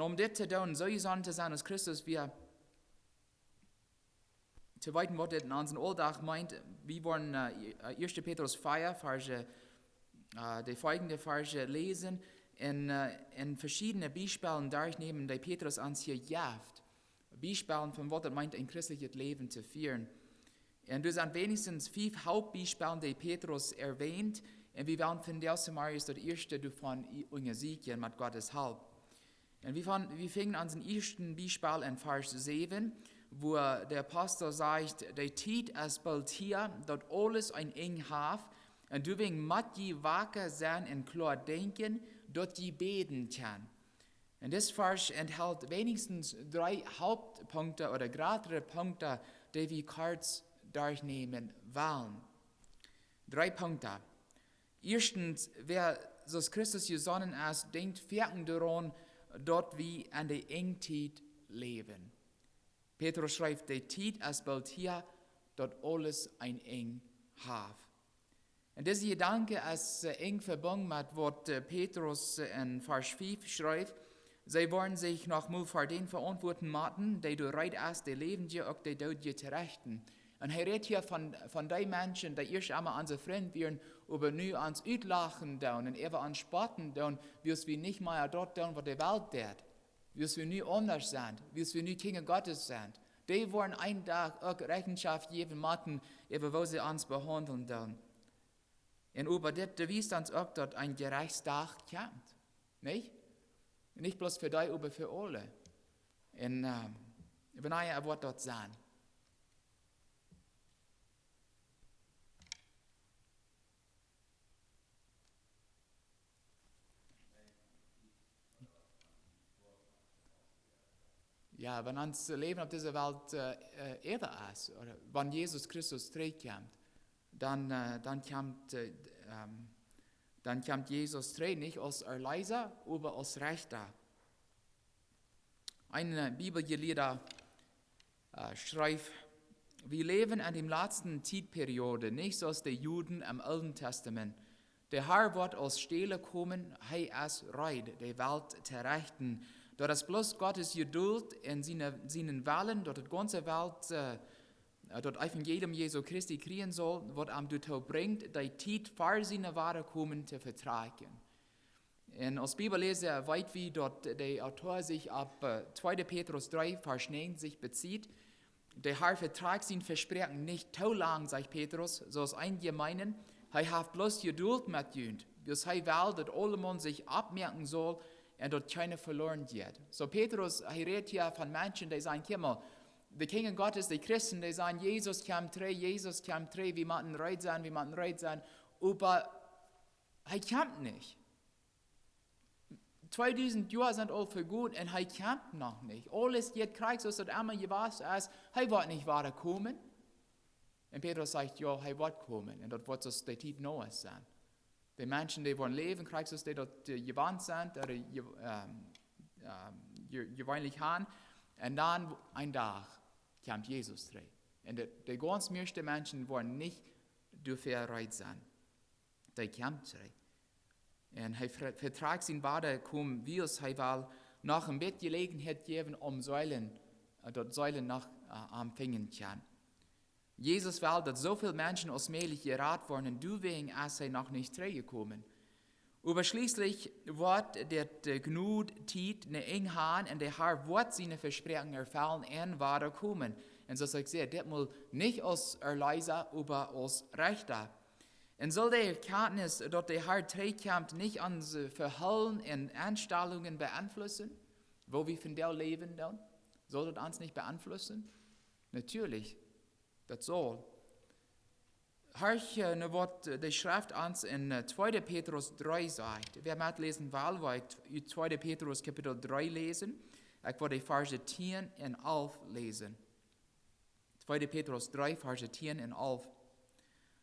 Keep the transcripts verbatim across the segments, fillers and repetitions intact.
Om dit to doonen, soo jesonnen to sennen aus Christus, wie to weeten, waut dit en onsen Auldach meent, wie woaren äh, ieeschte Petrus vea, Varsch, äh, de folgende Varsch läsen un äh, en veschiedne Biespels derchnämen, dee Petrus ons hia jeft. Biespels von waut et meent, een christlichet Läwen to fieren. Un doa sent weenichstens fief Hauptbiespels, dee Petrus erwähnt, un wie wellen vondoag zemorjes daut ieeschte doavon unjasieekjen met Gottes Help. Un wie, von, wie finjen onsen ieeschten Biespel en Varsch säwen, wua de Apostel sajcht: De Tiet es boolt hia, daut aules een Enj haft, un doawäajen mott jie waka sennen un kloa denkjen, daut jie bäden kjennen. Un dit Varsch enthelt weenichstens dree Hauptpunkten ooda jratre Punkten, dee wie kort derchnämen wellen. Dree Punkten. Ieeschtens, wäa soo aus Christus jesonnen es, denkjt foaken doaraun, daut wie en de Enjtiet läwen. Petrus schrift: De Tiet es boolt hia, daut aules een Enj haft. Un dise Jedanke es äh, enj vebungen met waut äh, Petrus äh, en Varsch fief schrift: See woaren sikj noch mol ver dän veauntwuaten motten, dee doa reed es, de Läwendje uk de Doodje to rechten. Un hee rät hia von, von dee Menschen, dee ieescht emol onse Frind wieren, oba nu ons utlachen doonen un äwa ons spotten doonen, wiels wie nich mea daut doonen, waut de Welt deit. Wiels wie nu aundasch sent, wiels wie nu Kjinja Gottes sent. Dee woaren een Dach uk Rechenschoft jäwen motten äwa woo see ons behaundlen doonen. Un oba dit bewiest ons uk, daut een Jerechtsdach kjemt. Nich? Nich bloos fa dee, oba fa aule. Un äh, wanea woat daut sennen? Jo, wan ons Läwen opp dise Welt äh, äh, äwa es, ooda wan Jesus Christus trigjkjemt, dan, äh, dan kjemt, äh, ähm, dan kjemt Jesus trigj, nich aus Erleesa, oba aus Rechta. Een äh, Bibeljelieeda äh, schrift: Wie läwen en de latste Tietperiod, nich soo aus de Juden em Oolen Tastament. De Har woat aus Stäla komen, hee es reed, de Welt to rechten. Daut es bloos Gottes Jedult un siene, sienen Wellen, daut de gaunze Welt äh, daut Evangelium Jesu Christi kjrieen saul, waut am doatoo brinjt, de Tiet ver sien Wadakomen to vetrakjen. Un aus Bibelläsa weet wie, daut de Autor sikj opp äh, tweede Petrus dree, Varsch näajen bezieet. De Har vetrakjt sien Vespräakjen nich too lang, sajcht Petrus, soo aus eenje meenen. Hee haft bloos Jedult met junt, wiels hee well, daut aulemaun sikj oppmoaken saul un daut kjeena veloaren jeit. Soo Petrus, hee rät hia von Menschen, dee sajen: Kjikj mol, de Kjinja Gottes, de Christen, dee sajen: Jesus kjemt trigj, Jesus kjemt trigj, wie motten reed sennen, wie motten reed sennen. Oba hee kjemt nich. Tweedusent Joa sent aul vegonen un hee kjemt noch nich. Aules jeit krakjt soo aus daut emma jewast es. Hee woat nich wadakomen. Un Petrus sajcht: Jo, hee woat komen. Un daut woat soo aus de Tiet Noahs sennen. De Menschen, dee woaren läwen krakjt soo aus dee daut äh, jewant sent, ooda je, ähm, ähm, je, jeweenlich han. Un dan een Dach kjemt Jesus trigj. Un de, de gaunz mieeschte Menschen woaren nich doafäa reed sennen. Dee kjemt trigj. Un hee ver-, vetrakjt sien Wadakomen, wiels hee well noch een bät Jeläajenheit jäwen, om Seelen, äh, daut Seelen noch äh, am finjen kjennen. Jesus well, daut soo väl Menschen aus mäajlich jerat woaren, un doawäajen es hee noch nich trigjjekomen. Oba schlieslich woat dit äh, Jnodtiet een Enj han un de Har woat siene Vespräakjen erfellen un wadakomen. Un soo aus ekj säd, ditmol nich aus Erleesa, oba aus Rechta. Un saul de Erkjantnis, daut de Har trigjkjemt, nich onse Vehoolen un Enstalungen beeinflussen, woo wie vondoag läwen doonen? Saul daut ons nich beeinflussen? Natieedlich, daut saul. Horch äh, no waut äh, de Schreft ons en äh, tweede Petrus dree sajcht. Wäa metläsen well, woa ekj ut tweede Petrus Kapitel dree läsen. Ekj woa de Varsch tieen un alf läsen. Tweede Petrus dree, Varsch tieen un alf.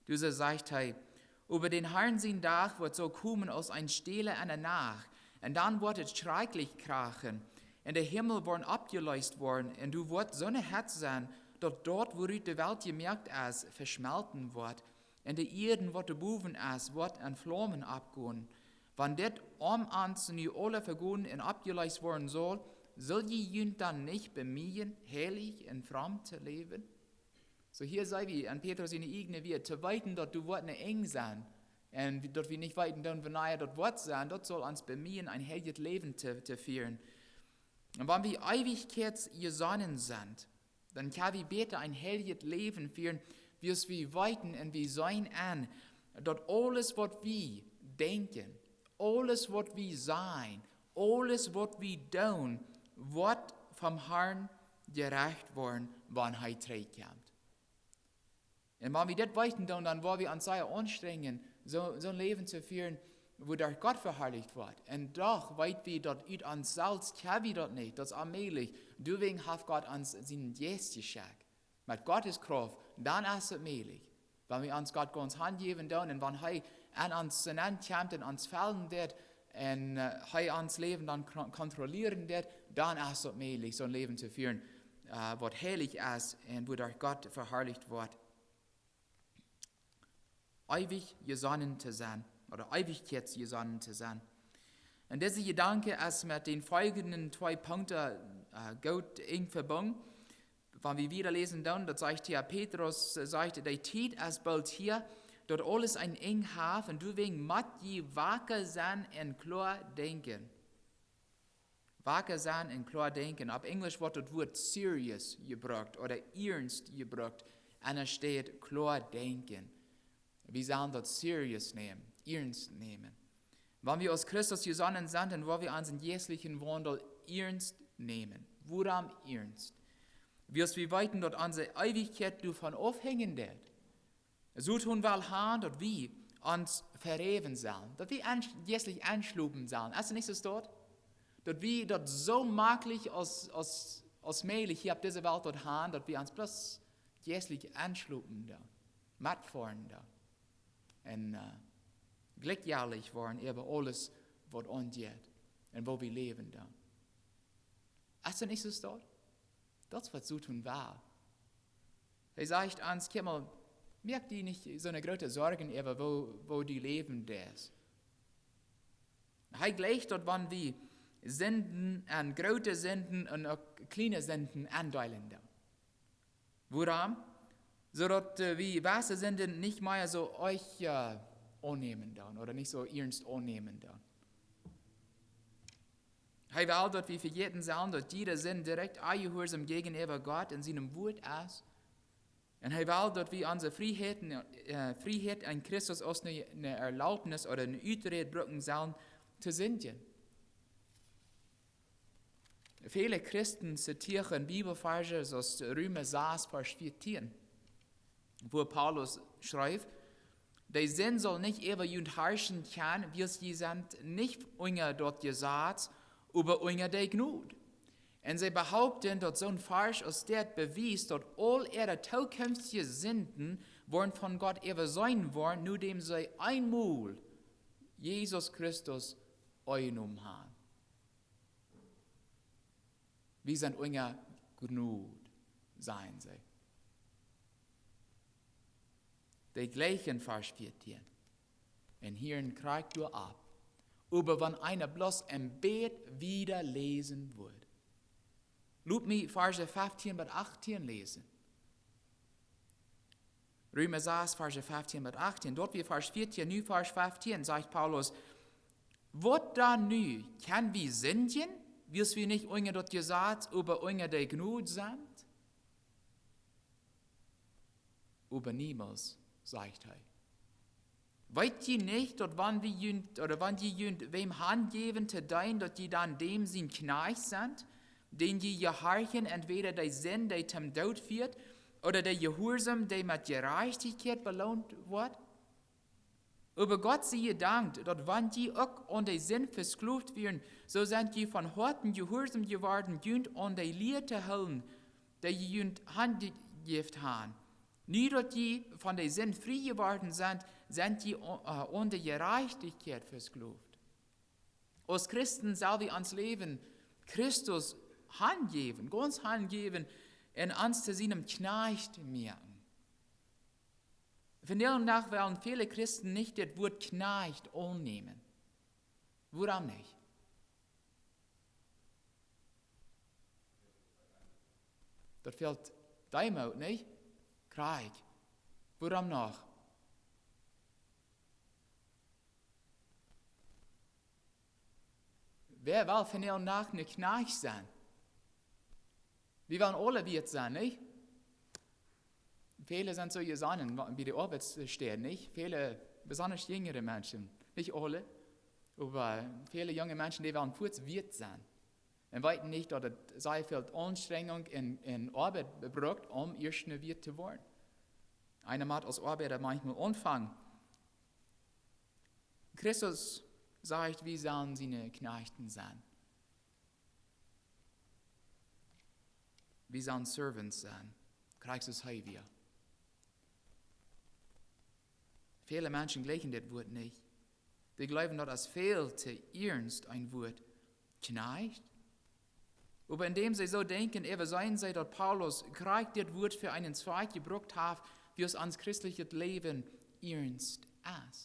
Doa sajcht hee: Oba dän Harn sien Dach woat soo komen aus een Stäla enne Nacht. Un dan woat et schrakjlich krachen. Un de Himmel woaren oppjeleest woaren. Un doa woat soone Hetz sennen, daut daut, wuarut de Welt jemoakt es, veschmelten woat. Un de Ieed, waut doa bowen es, woat en Flaumen oppgonen. Wan dit om ons nu aule vegonen un oppjeleest woaren saul, sull jie junt dan nich bemieejen, heilich un fromm to läwen? Soo hia seen wie aun Petrus siene ieejne Wieed, to weeten daut doa woat een Enj sennen, un daut wie nich weeten doonen, wanea daut woat sennen, daut saul ons bemieejen, een heiljet Läwen to, to fieren. Un wan wie eewich jesonnen sent, dan kjenn wie bäta een heiljet Läwen fieren, wiels wie weeten un wie seenen aun, daut aules waut wie denkjen, aules waut wie sajen, aules waut wie doonen, woat vom Harn jerecht woaren, wan hee trigjkjemt. Un wan wie dit weeten doonen, dan woa wie ons sea aunstrenjen, soo, soo een Läwen to fieren, wua doa Gott veharlicht woat. Un doch weet wie daut ut ons selfst kjenn wie daut nich, daut es onmäajlich. Doawäajen haft Gott ons sienen Jeist jeschekjt. Met Gottes Krauft, dan es et mäajlich. Wan wie ons Gott gaunz hanjäwen doonen un wan hee aun ons nenn kjemt un ons fellen deit un, äh, hee ons Läwen dan kro-, kontrollieren deit, dan es et mäajlich, soo een Läwen to fieren, äh, waut heilich es un wua doa Gott veharlicht woat. Eewich jesonnen to sennen, ooda eewich jesonnen to sennen. Un dise Jedanke es met dän folgenden twee Punkten, äh, goot enj vebungen. Wan wie wieda läsen dan, daut sajcht hia Petrus, äh, sajcht, de Tiet es boolt hia, daut aules een Enj haft, un doawäajen mott jie waka sennen un kloa denkjen. Waka sennen un kloa denkjen. Opp Enjlisch woat daut Wuat serious jebrukt ooda iernst jebrukt. Un doa steit kloa denkjen. Wie sellen daut serious nämen, iernst nämen. Wan wie aus Christus jesonnen sent, dan woa wie onsen jeistlichen Waundel iernst nämen. Wuarom iernst? Wiels wie weeten, daut onse Eewichkjeit doavon aufhenjen deit. Soo doonen wie aul han, daut wie ons veräwen sellen, daut wie en-, jeistlich enschlopen sellen. Es et nich soo, daut, daut wie daut soo maklich aus, aus, aus mäajlich hia opp dise Welt daut han, daut wie ons bloos jeistlich enschlopen doonen, metfoaren doonen. Un, äh, jlikjjeltich woaren äwa aules, waut aunjeit un woo wie läwen doonen. Es et nich soo, daut? Daut es waut Soton well. Hee sajcht ons: Kjikj mol, moak die nich soone groote Sorjen äwa woo, woo du läwen deist. Hee jleicht daut, wan wie Sinden en groote Sinden un uk kjliene Sinden endeelen doonen. Wuarom? Soo daut, äh, wie jewesse Sinden nich mea soo ieescht, äh, aunnämen doonen ooda nich soo iernst aunnämen doonen. Hee well, daut wie vejäten sellen, daut jiede Sind direkt onjehuarsaum jäajenäwa Gott un sienem Wuat es. Un hee well, daut wie onse Frieheit, äh, Frieheit en Christus aus eene, eene Erlaubnis ooda eene Uträd brucken sellen to sindjen. Väle Christen zitieren Bibelvarsch aus Reema sas, Varsch vieetieen, wua Paulus schrift: De Sind saul nich äwa junt harschen kjennen, wiels jie sent nich unja daut Jesaz, oba unja de Jnod. Un see behaupten, daut soon Varsch aus dit bewiest, daut aul äare tookjemftje Sinden woaren von Gott äwaseenen woaren, nodäm see eemol Jesus Christus aunjenomen haben. Wie sent unja Jnod, sajen see. De jlikje Varsch vieetieen. Un hia krakjt doa opp. Oba wan eena bloos een bät wieda läsen wudd. Lot mie Varsch vieetieen bat achtieen läsen. Reema sas, Varsch vieetieen bat achtieen. Doa wia Varsch vieetieen, nu Varsch vieetieen, sajcht Paulus: Waut dan nu? Kjenn wie sindjen, wiels wie nich unja daut Jesaz, oba unja de Jnod sent? Oba niemols, sajcht hee. Weet jie nich, daut wan wie junt, ooda wan jie junt wäm hanjäwen to deenen, daut jie dan däm sien Kjnajcht sent, dän jie jehorchen, entwäda de Sind, dee toom Doot fieet, ooda de Jehuarsaum, dee met Jerajchtichkjeit beloont woat? Oba Gott sie jedankt, daut wan jie uk aun de Sind veskloft wieren, soo sent jie von Hoaten jehuarsaum jeworden, junt aun de Lia to hoolen, dee jie junt hanjejäft han. Nu daut jie von de Sind frie jeworden sent, sent jie, äh, aun de Jerajchtichkjeit veskloft. Aus Christen sell wie ons Läwen Christus hanjäwen, gaunz hanjäwen un ons to sienem Kjnajcht moaken. Vondoag dän Dach wellen väle Christen nich daut Wuat Kjnajcht aunnämen. Wuarom nich? Daut fält Deemoot, nich? Krakjt. Wuarom noch? Wäa well vondoag noch een Kjnajcht sennen? Wie wellen aule wieet sennen, nich? Väle sent soo jesonnen, wa-, bie de Oabeitsstäd, nich? Väle, besonda jinjre Menschen, nich aule, oba väle junge Menschen, dee wellen fuaz wieet sennen. Un weeten nich, daut et sea väl Aunstrenjunk un, un Oabeit brukt, om ieescht wieet to woaren. Eena mott aus Oabeida maunchmol aunfangen. Christus sajcht, wie sellen siene Kjnajchten sennen. Wie sellen Servants sennen. Christus hee wia. Väle Menschen jlikjen dit Wuat nich. Dee jleewen, daut es väl too iernst, een Wuat Kjnajcht. Oba endäm see soo denkjen, äwaseenen see, daut Paulus krakjt dit Wuat fa eenen Zwakj jebrukt haft, woo ons christlichet Läwen iernst es.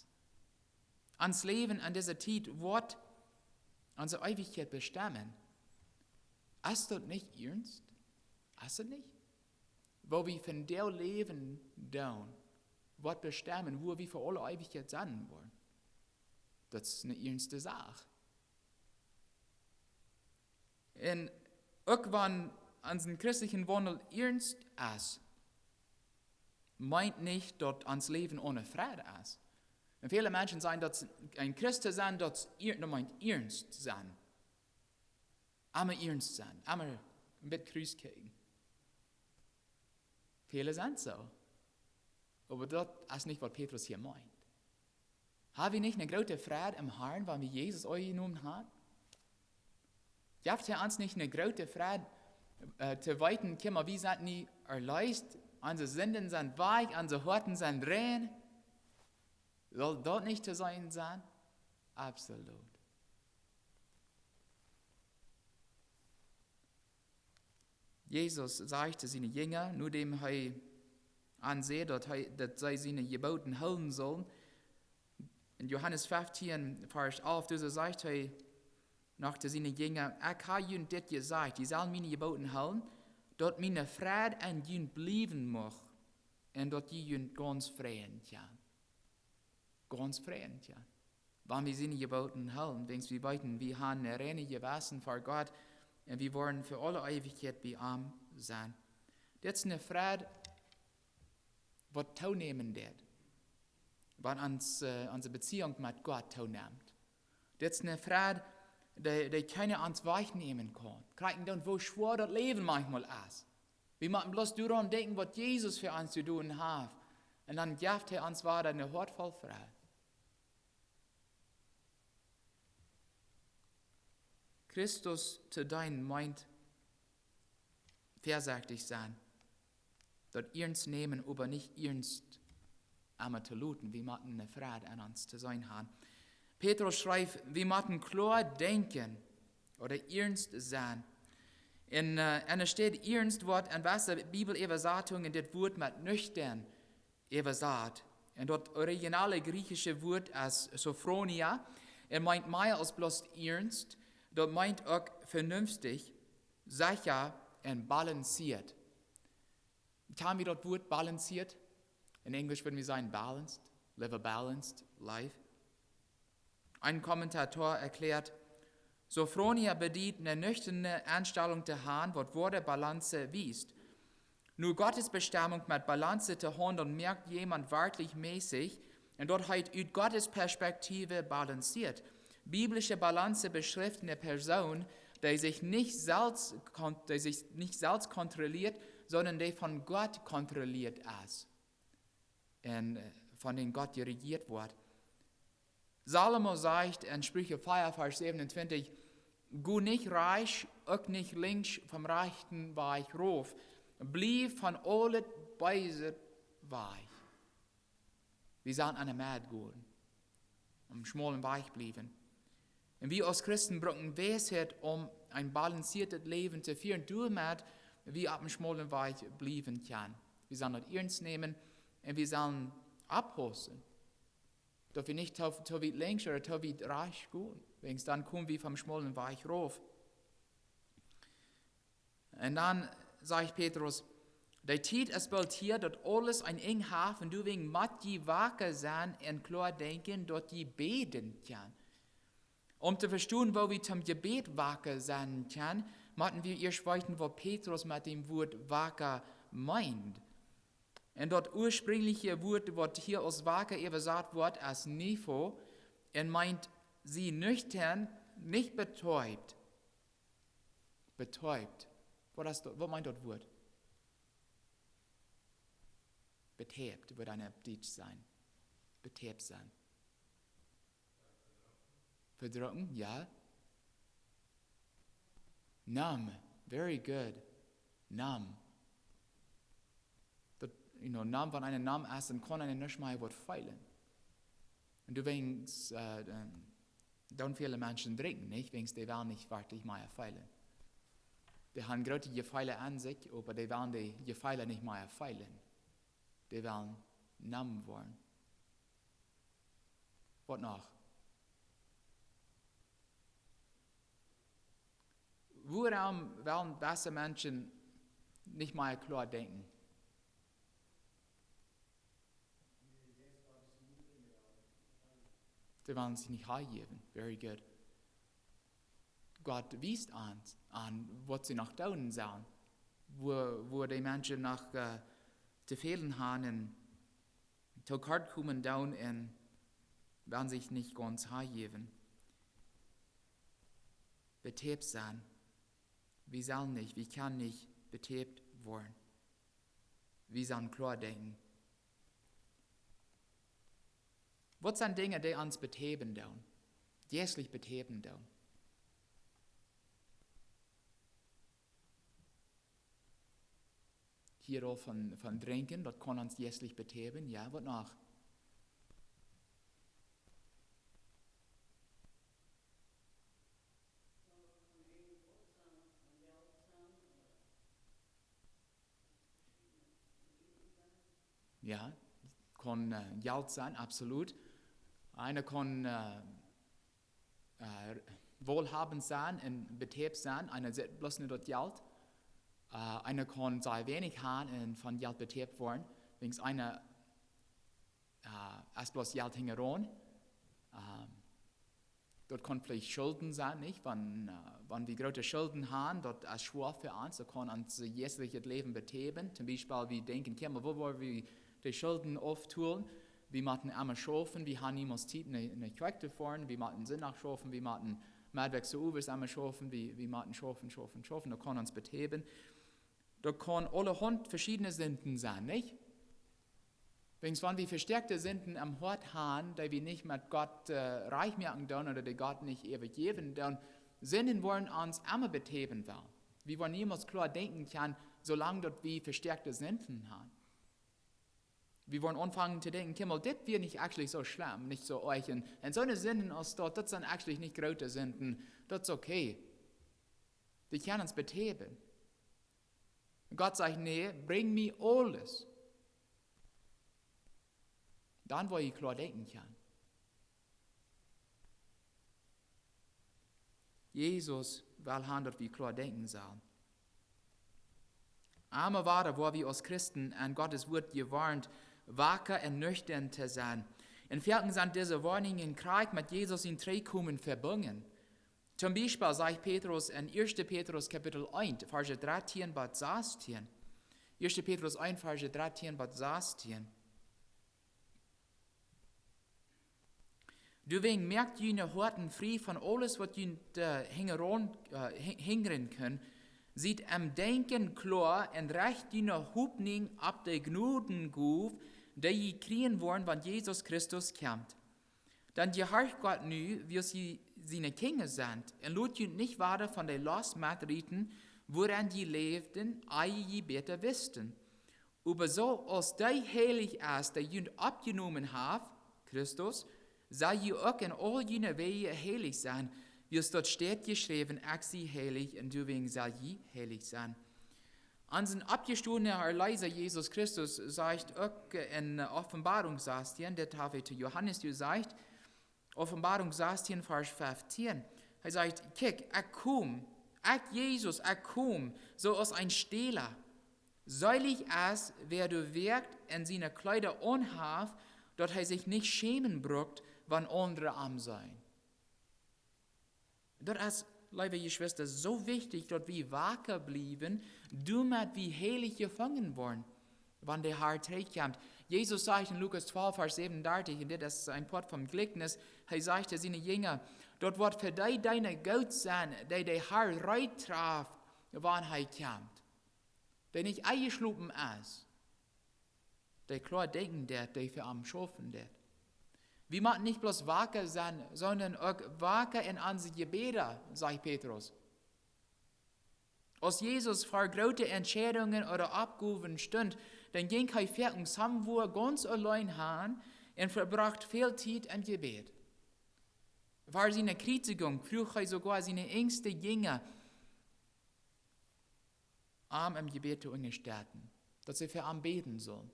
Ons Läwen en dise Tiet woat onse Eewichkjeit bestemmen. Es daut nich iernst? Es daut nich? Woo wie vondoag läwen doonen, woat bestemmen, woo wie fa aule Eewichkjeit sennen woaren. Daut es eene iernste Sach. Un uk wan ons christlicha Waundel iernst es, meent nich, daut ons Läwen one Freid es. Un väle Menschen sajen, daut een Christ to sennen, daut ier-, daut meent iernst sennen. Emma iernst sennen, emma een bät Krus kjrieen. Väle sent soo. Oba daut es nich, waut Petrus hia meent. Ha wie nich eene groote Freid em Harn, wan wie Jesus aunjenomen haben? Jeft hee ons nich eene groote Freid, äh, to weeten, kjikj mol, wie sent nu erleest, onse Sinden sent wajch, onse Hoaten sent rein? Saul daut nich to seenen sennen? Absolut. Jesus sajcht to siene Jinja, nodäm hee an säd, daut hee, daut see siene Jeboten hoolen sullen, en Johanes fieftieen, Varsch alf, doa sajcht hee noch to siene Jinja: "Ekj hab junt dit jesajcht, jie sellen miene Jeboten hoolen, daut miene Freid en junt bliewen mucht, un daut jie junt gaunz freien kjennen." Gaunz freien kjennen. Wan wie siene Jeboten hoolen, wiels wie weeten, wie haben een reinet Jewessen ver Gott un wie woaren fa aule Eewichkjeit bie am sennen. Dit es een Freid, waut toonämen deit, wan ons, äh, onse Beziehunk met Gott toonemt. Dit es een Freid, dee, dee kjeena ons wajchnämen kaun. Krakjt dan, woo schwoa daut Läwen maunchmol es. Wie motten bloos doaraun denkjen, waut Jesus fa ons jedonen haft. Un dan jeft hee ons wada een Hoat voll Freid. Christus to deenen meent väasechtich sennen. Daut iernst nämen, oba nich iernst emma to loten. Wie motten eene Freid aun ons to seenen haben. Petrus schrift, wie motten kloa denkjen ooda iernst sennen. Un, äh, aun de Städ iernst woat en jewesse Bibeläwasatungen dit Wuat met nüchtern äwasat. Un daut originale griechische Wuat es sophronia. Un meent mea aus bloos iernst. Daut meent uk venefstich, secha un balancieet. Kjenn wie daut Wuat balancieet? In Englisch wudden wie sajen balanced. Live a balanced life. Een Kommentator erkjläat, sophronia bediet eene nüchterne Enstalunk to haben, waut woare Balance wiest. Nu Gottes Bestemunk met Balance to haundlen, moakt jemaunt werkjlich mässich, un daut heet ut Gottes Perspektive balancieet. Biblische Balance beschrift eene Persoon, dee sikj nich selfst kon-, dee sikj nich selfst kontrollieet, sonda dee von Gott kontrollieet es. Un, äh, von dän Gott jerejieet woat. Salomo sajcht en Spricha vea, Varsch säwenuntwintich: "Go nich rajchts, uk nich linkjs vom rajchten Wajch rauf. Bliew von aul daut Beese wajch." Wie sellen aun de Medd gonen, aum schmaulen Wajch bliewen. Un wie aus Christen brucken Weisheit, om een balancieetet Läwen to fieren, doamet wie oppem schmaulen Wajch bliewen kjennen. Wie sellen daut iernst nämen un wie sellen oppaussen, daut wie nich too, too wiet linkjs ooda too wiet rajchts gonen. Wäajens dan komen wie vom schmaulen Wajch rauf. Un dan sajcht Petrus: "De Tiet es boolt hia, daut aules een Enj haft, un doawäajen mott jie waka sennen un kloa denkjen, daut jie bäden kjennen." Om to vestonen, woo wie toom Jebäd waka sennen kjennen, motten wie ieescht weeten, waut Petrus met däm Wuat waka meent. Un daut uasprinjliche Wuat, waut hia aus waka äwasat woat, es Nepho, un meent: "Sie nüchtern, nicht betäubt." Betäubt. Waut es daut, waut meent daut Wuat? Betäubt, wudd eena opp Dietsch sajen. Betäubt sennen. Vedrunken, jo. Numb, very good. Numb. Daut, you know, numb, wan eena numb es, dan kaun eena nuscht mea waut feelen. Un doawäajen, äh, dan doonen väle Menschen drinkjen, nich? Wäajens dee wellen nich werkjlich mea feelen. Dee haben groote Jefeele aun sikj, oba dee wellen dee Jefeele nich mea feelen. Dee wellen numb woaren. Waut noch? Wuarom wellen dise Menschen nich mea kloa denkjen? See wellen sikj nich hanjäwen. Very good. Gott wiest aun, aun waut see noch doonen sellen, wua, wua dee Menschen noch, äh, to fälen haben un to kort komen doonen un wellen sikj nich gaunz hanjäwen. Betäubt sennen. Wie sellen nich, wie kjennen nich betäubt woaren. Wie sellen kloa denkjen. Waut sent Dinja, dee ons betäuben doonen? Jeistlich betäuben doonen. Hia aul von, von drinkjen, daut kaun ons jeistlich betäuben. Jo, waut noch? Jo, kaun, äh, Jelt sennen, absolut. Eena kaun, äh, äh, wohlhabend sennen un betäubt sennen, eena sitt bloos no daut Jelt. Äh, eena kaun sea weinich haben un von Jelt betäubt woaren, wäajens eena, äh, es bloos Jelt hinjaraun. Ähm, daut kaun veleicht Schulden sennen, nich? Wan, äh, wan wie groote Schulden haben, daut es schwoa fa ons, daut kaun ons jeistlichet Läwen betäuben. Toom Biespel, wie denkjen: "Kjikj mol, woo woa wie de Schulden auftolen?" Wie motten emma schaufen, wie haben niemols Tiet no, no Kjoakj to foaren, wie motten Sindach schaufen, wie motten Meddwäakj to Owes emma schaufen, wie, wie motten schaufen, schaufen, schaufen. Daut kaun ons betäuben. Daut kaun aulahaunt veschiedne Sinden sennen, nich? Wäajens wan wie vestäakte Sinden aum Hoat haben, dee wie nich met Gott, äh, rajcht moaken doonen ooda dee Gott nich äwajäwen doonen, Sinden woaren ons emma betäuben wellen. Wie woaren niemols kloa denkjen kjennen, soo lang daut wie vestäakte Sinden haben. Wie woaren aunfangen to denkjen: "Kjikj mol, dit wia nich actually soo schlemm, nich soo oajch. Un, un soone Sinden aus daut, daut sent actually nich groote Sinden. Daut es okay." Dee kjennen ons betäuben. Gott sajcht: "Nä, brinj mie aules." Dan woa jie kloa denkjen kjennen. Jesus well haben, daut wie kloa denkjen sellen. Emma wada woa wie aus Christen aun Gottes Wuat jewoarnt, waka un nüchtern to sennen. Un foaken sent dise Woarnungen krakjt met Jesus sien Trigjkomen vebungen. Toom Biespel sajcht Petrus en ieeschte Petrus Kapitel eent, Varsch dartieen bat sastieen. Ieeschte Petrus eent, Varsch dartieen bat sastieen. Doawäajen moakt june Hoaten frie von aules, waut junt, äh, hinjaraun, äh, hin-, hinjren kaun. Siet em Denkjen kloa un recht june Hopninj opp de Jnodengoow, dee jie kjrieen woaren, wan Jesus Christus kjemt. Dan jehorcht Gott nu, wiels jie siene Kjinja sent, un lot junt nich wada von de Lost metrieten, wuarenn jie läwden, ea jie bäta wisten. Oba soo aus dee heilich es, dee junt oppjenomen haft, Christus, sell jie uk en aul june Wäaj heilich sennen, wiels daut steit jeschräwen: "Ekj sie heilich, un doawäajen sell jie heilich sennen." Onsen oppjestonen Erleesa Jesus Christus sajcht uk en Openboarunk sastieen, dit haft hee to Johanes jesajcht: Openboarunk sastieen, Varsch feftieen. Hee sajcht: "Kjikj, ekj kom, ekj Jesus, ekj kom, soo aus een Stäla. Seelich es, wäa doa woakt un siene Kjleeda aunhaft, daut hee sikj nich schämen brukt, wan aundre am seenen." Daut es, leewe Jeschwista, soo wichtich, daut wie waka bliewen, doamet wie heilich jefungen woaren, wan de Herr trigjkjemt. Jesus sajcht en Lukas twalf, Varsch säwenundartich, un dit es een Poat vom Jlikjnis, hee sajcht to siene Jinja: "Daut woat fa dee, dee nich goot sent, dee de Herr reed traft, wan hee kjemt." Dee nich enjeschlopen es, dee kloa denkjen deit, dee fa am schaufen deit. Wie motten nich bloos waka sennen, sonda uk waka en onse Jebäda, sajcht Petrus. Aus Jesus ver groote Entscheidungen ooda Oppgowen stunt, dan jinkj hee foaken somewua gaunz auleen han un vebrocht väl Tiet em Jebäd. Ver siene Kjriezigung fruach hee soogoa siene enjste Jinja, am em Jebäd to unjastetten, daut see fa am bäden sullen.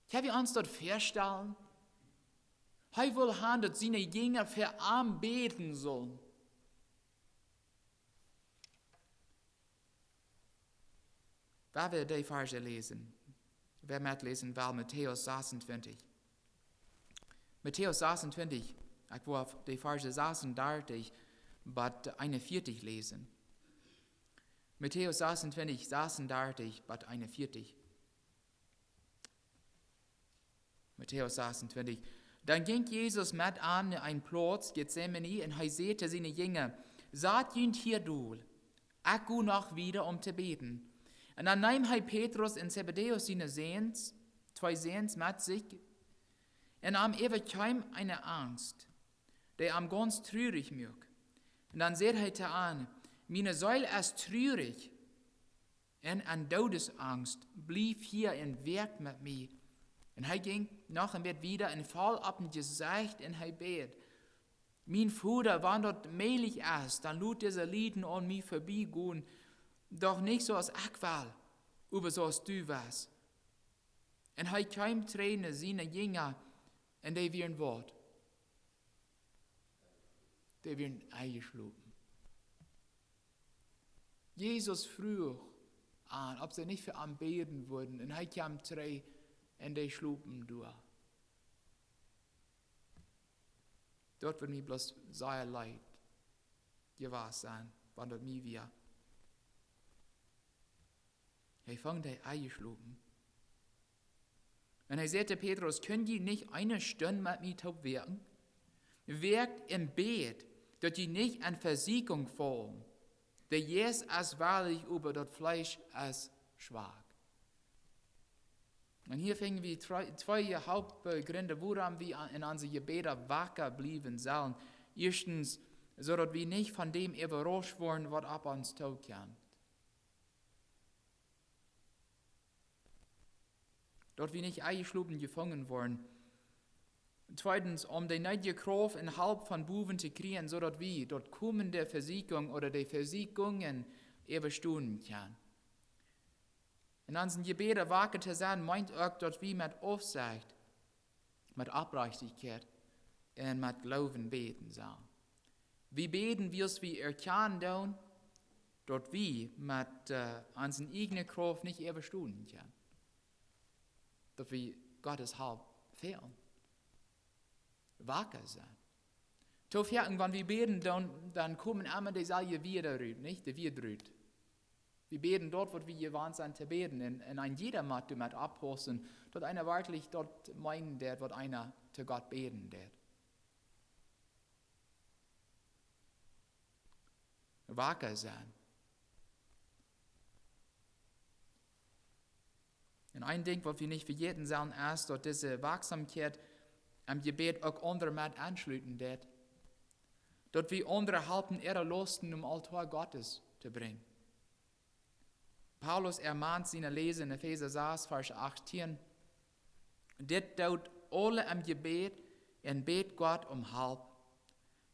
Kjenn wie ons daut väastalen? Hee wull han, daut siene Jinja fa am bäden sullen. Wan wie dee Varsch läsen, wan wie metläsen, well Matäus sasuntwintich. Matäus sasuntwintich, ekj woa dee Varsch sasundartich bat eenunvieetich läsen. Matäus sasuntwintich, sasundartich bat eenunvieetich. Matäus sasuntwintich. Dan jinkj Jesus met an no een Plauz, Getsemane, un hee säd to siene Jinja: "Sat junt hia dol, ekj go noch wieda om to bäden." Un dan neem hee Petrus un Zebedäus siene Säns, twee Säns, met sikj, un am äwakjeem eene Angst, dee am gaunz trurich muak. Un dan säd hee to an: "Miene Seel es trurich un en Doodesangst, bliew hia un woakt met mie." Un hee jinkj noch een bät wieda un foll opp sien Jesecht un hee bäd: "Mien Voda, wan daut mäajlich es, dan lot dise Lieden aun mie verbiegonen, doch nich soo aus ekj well, oba soo aus du west." Un hee kjeem trigj no siene Jinja un dee wieren waut? Dee wieren enjeschlopen. Jesus fruach an, auf see nich fa am bäden wudden, un hee kjeem trigj un dee schlopen doa. Daut wudd mie bloos sea leet jewast sennen, wan daut mie wia. Hee funk dee enjeschlopen. Un hee säd to Petrus: "Kjenn jie nich eene Stund met mie toop woaken? Woakt un bät, daut jie nich en Vesieekjunk faulen. De Jeist es wellich, oba daut Fleesch es schwak." Un hia finjen wie twee, twee Hauptgrint, wuarom wie en onse Jebäda waka bliewen sellen. Ieeschtens, soo daut wie nich von däm äwarauscht woaren, waut opp ons toop kjemt. Daut wie nich enjeschlopen jefungen woaren. Tweedens, om de needje Krauft un Help von bowen to kjrieen, soo daut wie daut komende Vesieekjunk ooda de Vesieekjungen äwastonen kjennen. En onse Jebäda waka to sennen meent uk, daut wie met Aufsecht, met Oprechtichkjeit un met Gloowen bäden sellen. Wie bäden, wiels wie erkjanen doonen, daut wie met, äh, onse ieejne Krauft nich äwastonen kjennen. Daut wie Gott siene Help fälen. Waka sennen. Too foaken, wan wie bäden, dan, dan komen emma deeselwje Wieed rut, nich? De Wieed rut. Wie bäden daut, waut wie jewant sent to bäden. Un, un een jieda mott doamet oppaussen, daut eena werkjlich daut meenen deit, waut eena to Gott bäden deit. Waka sennen. Un een Dinkj, waut wie nich vejäten sellen, es, daut dise Wakjsomkjeit em Jebäd uk aundre met enschluten deit. Daut wie aundre halpen, äare Lausten aum Altoa Gottes to brinjen. Paulus ermant siene Läsa en Efeesa sas, Varsch achtieen: "Dit doot aule em Jebäd un bät Gott om Help.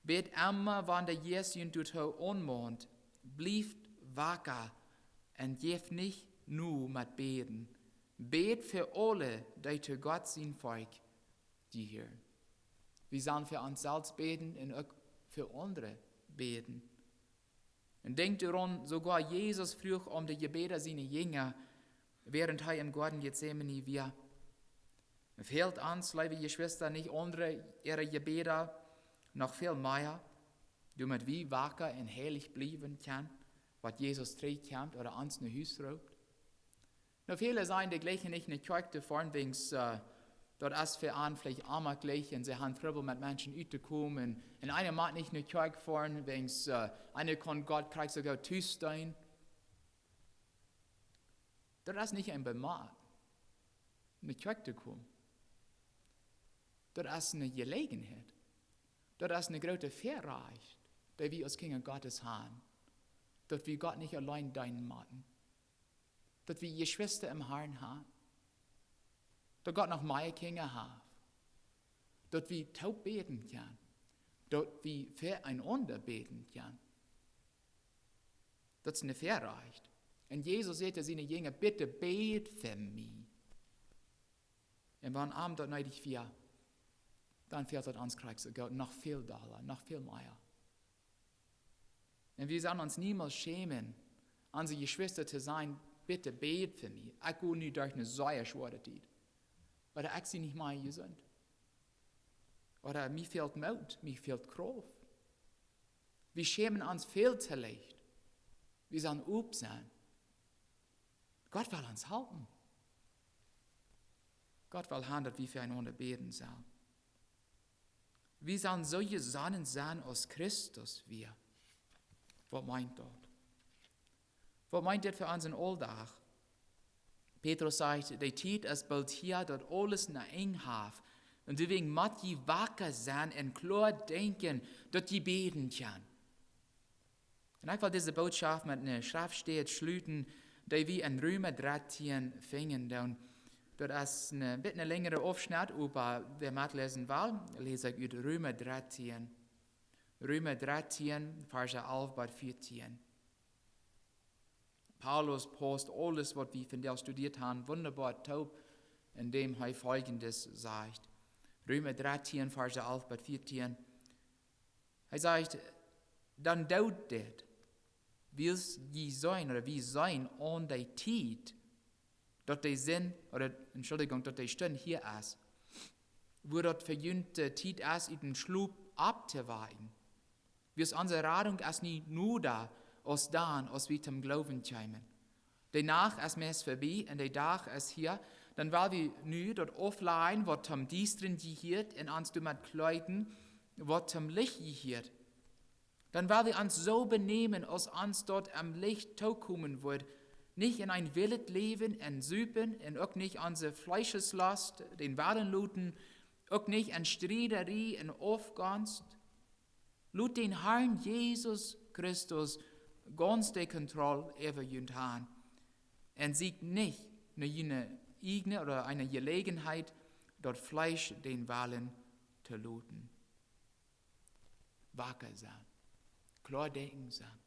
Bät emma, wan de Jeist junt doatoo aunmont. Blieft waka un jäft nich no met bäden. Bät fa aule, dee to Gott sien Volkj jehieren." Wie sellen fa ons selfst bäden un uk fa aundre bäden. Un denkj doaraun, soogoa Jesus fruach om de Jebäda siene Jinja, wäarent hee em Goaden Getsemane wia. Fält ons, leewe Jeschwista, nich aundre äare Jebäda noch väl mea, doamet wie waka un heilich bliewen kjennen, waut Jesus trigjkjemt ooda ons no Hus roopt? Nu, väle sajen, dee jlikjen nich no de Kjoakj to foaren, wäajens daut es fa an veleicht onjemakjlich un see han Trubbel met Menschen uttokomen. Un eena mott nich no de Kjoakj foaren, wäajens eena kaun Gott krakjt soo goot tus deenen. Daut es nich een Bemott, no de Kjoakj to komen. Daut es ne Jeläajenheit. Daut es ne groote Väarajcht, dee wie aus Kjinja Gottes han, daut wie Gott nich auleen deenen motten, daut wie Jeschwista em Harn han, daut Gott noch mea Kjinja haft, daut wie toop bäden kjennen, daut wie fa eenaunda bäden kjennen. Daut es ne Väarajcht. Un Jesus säd to siene Jinja: Bitte bät fa mie. Un wan am daut needich wia, dan fält daut ons krakjt soo goot, noch väl dolla, noch väl mea. Un wie sellen ons niemols schämen, onse Jeschwista to sajen: Bitte bät fa mie. Ekj go nu derch ne sea schwoare Tiet. Ooda: Ekj sie nich mea jesunt. Ooda: Mie fält Moot, mie fält Krauft. Wie schämen ons väl to leicht. Wie sellen op sennen. Gott well ons halpen. Gott well han, daut wie fa eenaunda bäden sellen. Wie sellen soo jesonnen sennen aus Christus wia. Waut meent daut? Waut meent dit fa onsen Auldach? Petrus sajcht: De Tiet es boolt hia, daut aules een Enj haft. Un doawäajen mott jie waka sennen un kloa denkjen, daut jie bäden kjennen. Un ekj well dise Bootschoft met ne Schreftstäd schluten, dee wie en Reema dartieen finjen doonen. Daut es een bät een lenjra Aufschnett, oba wäa metläsen well, läs ekj ut Reema dartieen. Reema dartieen, Varsch alf bat vieetieen. Paulus paust aules, waut wie vondoag studieet han, wundaboa toop, endäm hee foljendet sajcht. Reema dartieen, Varsch alf bat vieetieen. Hee sajcht: Dan doot dit, wiels jie seenen, ooda wie seenen aun de Tiet, daut de Senn, ooda, Entschuldjunk, daut de Stund hia es, wua daut fa junt Tiet es, ut dän Schlop opptowaken. Wiels onse Radunk es nu noda aus dan, aus wie toom Gloowen kjeemen. De Nacht es meist verbie un de Dach es hia. Dan well wie nu daut auflajen, waut toom Diestren jehieet, un ons doamet kjleeden, waut toom Licht jehieet. Dan well wie ons soo benämen, aus ons daut em Licht tookomen woat, nich en een willet Läwen, en Supen, un uk nich onse Fleescheslost dän Wellen loten, uk nich en Striederie un Aufgonst. Lot dän Harn Jesus Christus gaunz de Kontroll äwa junt han. Un sieekjt nich no june ieejne ooda eene Jeläajenheit, daut Fleesch dän Wellen to loten. Waka sennen. Kloa denkjen sennen.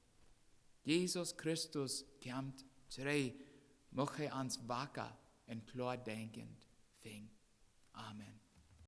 Jesus Christus kjemt trigj. Mucht hee ons waka un kloa denkjent finjen. Amen.